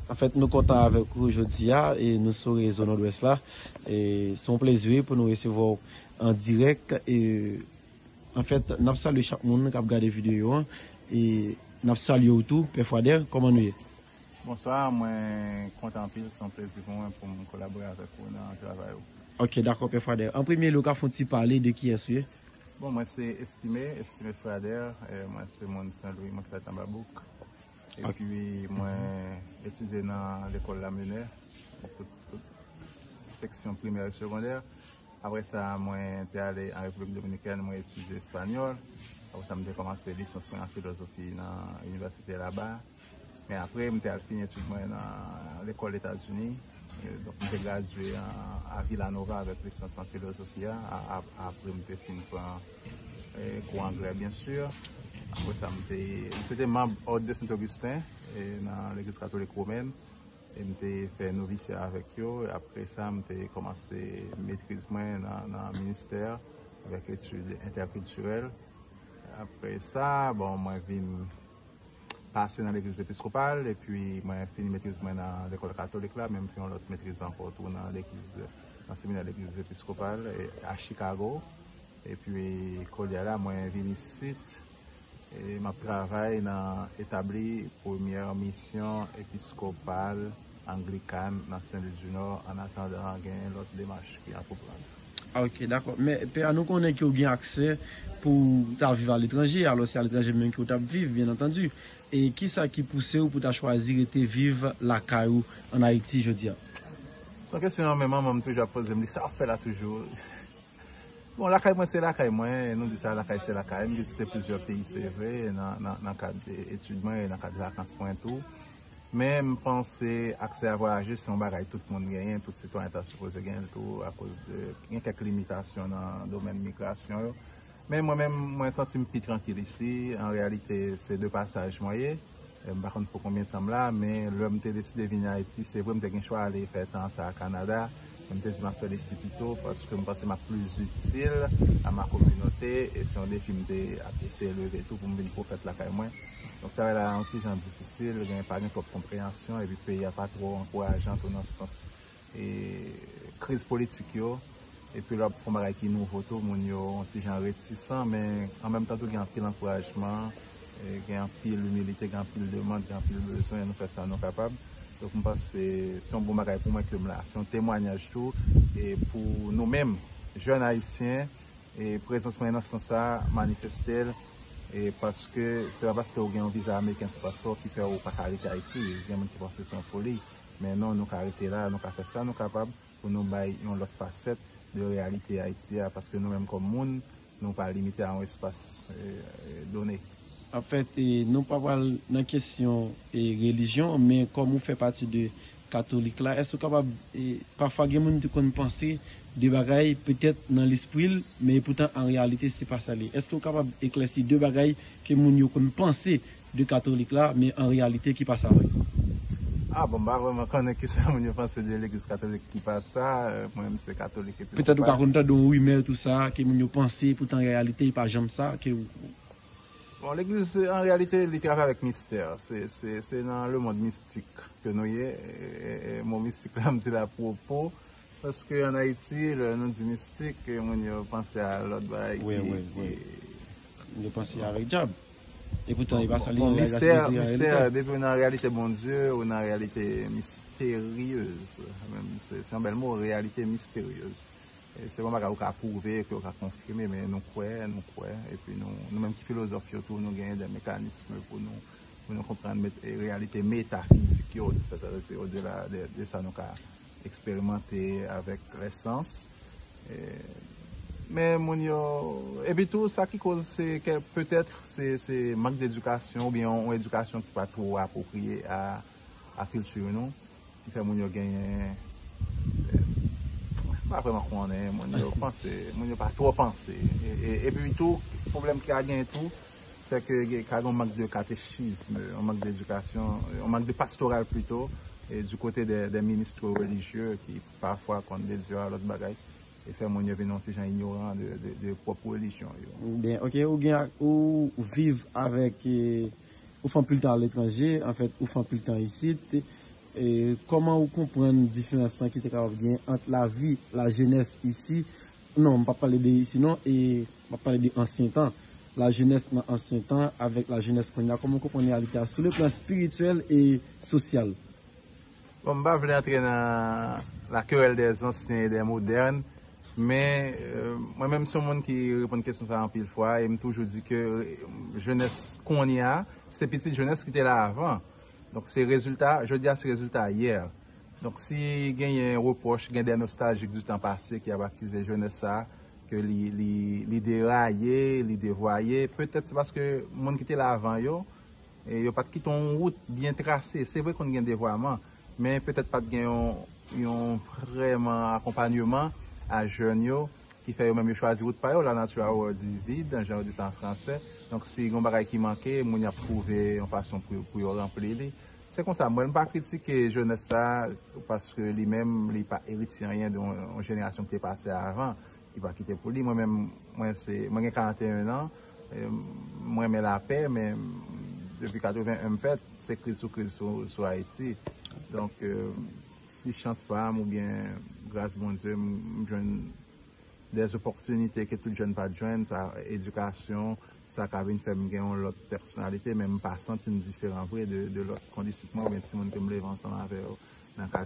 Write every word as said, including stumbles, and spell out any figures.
Anfèt, nou kontan avèk ou jodi a, e nou sou rezo Nòdwès la. E se yon plezi wi pou nou resevwa w an dirèk. E anfèt, n ap salye chak moun k ap gade videyo an. E n ap salye w tou, Pè Fwader, kòman nou ye? Bonswa, mwen kontan anpil, se yon plezi pou mwen pou m kolabore avèk ou nan travay ou. Ok, dakò, Pè Fwader. An premye lye, ou ka fè yon ti pale de kiyès ou ye? Bon, mwen se Estimé, Estimé Fwader, eh, mwen se moun Sen Lwi, mwen fèt anba bouk. Epi mwen etidye nan lekòl Lamenè, tout, tout seksyon primè e segondè. Apre sa, mwen te ale an Repiblik Dominikèn, mwen etidye espanyòl. Apre sa, mwen te kòmanse lisans mwen an filozofi nan inivèsite laba. Men apre, mwen te al fini etid mwen nan lekòl Etazini. E, donk, mwen te gradye an, a Villanova avèk lisans an filozofi a. A, a, apre, mwen te fin pran e, kou anglè, byen si. Apre sa, mwen te, mwen se te manb Òd de Sent Ogisten e, nan Legliz Katolik Womèn. E mwen te fè novisya avèk yo. E apre sa, mwen te kòmanse metriz mwen nan, nan ministè avèk etid entèkiltirèl. Apre sa, bon, mwen vin pase nan legliz episkopal, epi mwen fini metriz mwen nan lekòl katolik la, men m fè yon lòt metriz ankò tou nan legliz, nan seminè legliz episkopal e, a Chicago. Epi kounye a la, mwen vin isit, e m ap travay nan etabli premyè misyon episkopal anglikan nan Sen Lwi di Nò, annatandan gen lòt demach ki antreprann. Ah, ok, dakò. Men, pè a, nou konnen ke w gen aksè pou w ta viv aletranje, alò se aletranje menm ke w t ap viv, byen antandi. E kisa ki pouse w pou w ta chwazi rete viv lakay ou ann Ayiti jodi a? Se yon kesyon menm manman m toujou ap poze m li, sa w ap fè la toujou? Bon, lakay mwen se lakay mwen, nou di sa lakay se lakay. M vizite plizyè peyi, se vre, nan, nan, nan kad etid mwen e nan kad vakans mwen tou. Men m panse aksè a vwayaje se yon bagay tout moun genyen, tout sitwayen ta sipoze genyen l tou, akoz de gen kèk limitasyon nan domèn migrasyon yo. Men mwen menm, mwen santi m pi trankil isi. An reyalite, se de pasaj mwen ye. E m pa konn pou konbyen tan m la, men lè m te deside vini Ayiti, se vre m te gen chwa ale fè tan sa a Kanada, men m te di m ap fè l isi pito, paske m panse m ap plis itil a ma kominote, e se yon defi m te ap eseye leve tou pou m vin pwofèt lakay mwen. Donk, travay la yon ti jan difisil, gen, pa gen twòp konpreyansyon, epi peyi a pa twò ankourajan tou nan sans e, kriz politik yo. Epi lè w ap fè yon bagay ki nouvo tou, moun yo yon ti jan retisan, men an menm tan tou gen anpil ankourajman, e, gen anpil imilite, gen anpil demann, gen anpil bezwen, nou fè sa nou kapab. Donk m panse se yon bon bagay pou mwen ke m la. Se yon temwayaj tou, e, pou nou menm, jèn ayisyen, e, prezans mwen nan sans sa a, manifeste l, e, paske se pa paske ou gen yon viza ameriken sou paspò w ki fè ou pa ka rete Ayiti. Gen moun ki panse se yon foli. Men non, nou ka rete la, nou ka fè sa nou kapab pou nou bay yon lòt fasèt de reyalite Ayiti a, paske nou menm kòm moun, nou pa limite a yon espas, e, e, done. Anfèt, e, nou pa pral nan kesyon, e, relijyon, men kòm ou fè pati de katolik la, èske w kapab, e, pafwa gen moun ki konn panse de bagay petèt nan lespri l, men epoutan an reyalite se pa sa l ye. Èske w kapab eklèsi de bagay ke moun yo konn panse de katolik la, men an reyalite ki pa sa vre? Ah, bon, m pa vrèman konnen kisa moun yo panse de legliz katolik ki pa sa, e, mwen menm se katolik episkopal. Petèt ou ka konn tande yon rimè tou sa, ke moun yo panse, epoutan an reyalite e pa janm sa, ke ou Bon, legliz, an reyalite, li travay avèk mistè. Se, se, se nan lemonn mistik ke nou ye. E, e, e, mo mistik la, m di l apwopo. Paske ann Ayiti, lè nou di mistik, moun yo panse a lòt bagay ki, ki... Yo panse avèk dyab. Epoutan, e pa sa li ye. Mistè, mistè, depi ou nan reyalite Bondye, ou nan reyalite misteryez. Menm, se, se yon bèl mo, reyalite misteryez. E se pa yon bagay ou ka pwouve, ke ou ka konfime, men nou kwè, nou kwè. Epi nou, nou menm ki filozòf yo tou, nou genyen de mekanism pou nou, pou nou konprann met, e, reyalite metafizik yo, sètadi odela de, de sa nou ka eksperimante avèk lè sans. E, men moun yo, epi tou, sa ki koz se ke petèt se, se mank de edikasyon oubyen yon, yon edikasyon ki pa twò apwopriye a, a kilti nou. Ki fè moun yo genyen, e, m pa vrèman konnen, moun yo panse, moun yo pa twò panse. E, e, epi tou, pwoblèm ki ka genyen tou, se ke gen, ka gen yon mank de katechism, yon mank de edikasyon, yon mank de pastoral plito, e, du kote de, de ministre relijye ki pafwa konn dezire a lòt bagay, e fè moun yo vin yon ti jan inyoran de, de, de pwòp relijyon yo. Byen, ok, ou gen, ou viv avèk, e, ou fè anpil tan aletranje, anfèt, ou fè anpil tan isit. E kòman ou konprann diferans lan ki te kapab gen ant lavi lajenès isi, non, m p ap pale de isi non, e m ap pale de ansyen tan, lajenès nan ansyen tan avèk lajenès kounye a, kòman ou konprann realite a sou le plan espirityèl e sosyal? Bon, m pa vle antre nan la querelle des anciens et des modernes, men euh, mwen menm se yon moun ki reponn kesyon sa anpil fwa e m toujou di ke euh, jenès kounye a se pitit jenès ki te la avan. Donk se rezilta, jodi a se rezilta yè. Donk si genyen repwòch, gen de nostaljik di tan pase ki ap akize jenès sa ke li, li, li deraye, li devwaye, petèt se paske moun ki te la avan yo, e yo pa t kite yon wout byen trase. Se vre konn gen devwaman, men petèt pa t gen yon, yon vrèman akonpanyeman a jèn yo ki fè yo menm yo chwazi wout pa yo. La nature a horreur du vide, jan yo di sa an fransè. Donk si gen yon bagay ki manke, moun y ap twouve yon fason pou, pou yo ranpli li. Se konsa, mwen m pa kritike jenès sa paske li menm li pa eritye anyen de yon, yon jenerasyon ki te pase avan, ki pa kite pou li. Mwen menm, mwen se, mwen gen karanteyen an, e mwen renmen lapè, men depi katreven en m fèt, se kriz sou kriz sou, sou Ayiti. Donk, euh, si chans pa m oubyen gras Bondye, m m jwenn de opòtinite ke tout jèn pa t jwenn, sa edikasyon, sa ka vin fè m gen yon lòt pèsonalite, men m pa santi m diferan vre de, de lòt kondisip mwen oubyen timoun ke m leve ansanm avè yo nan katye.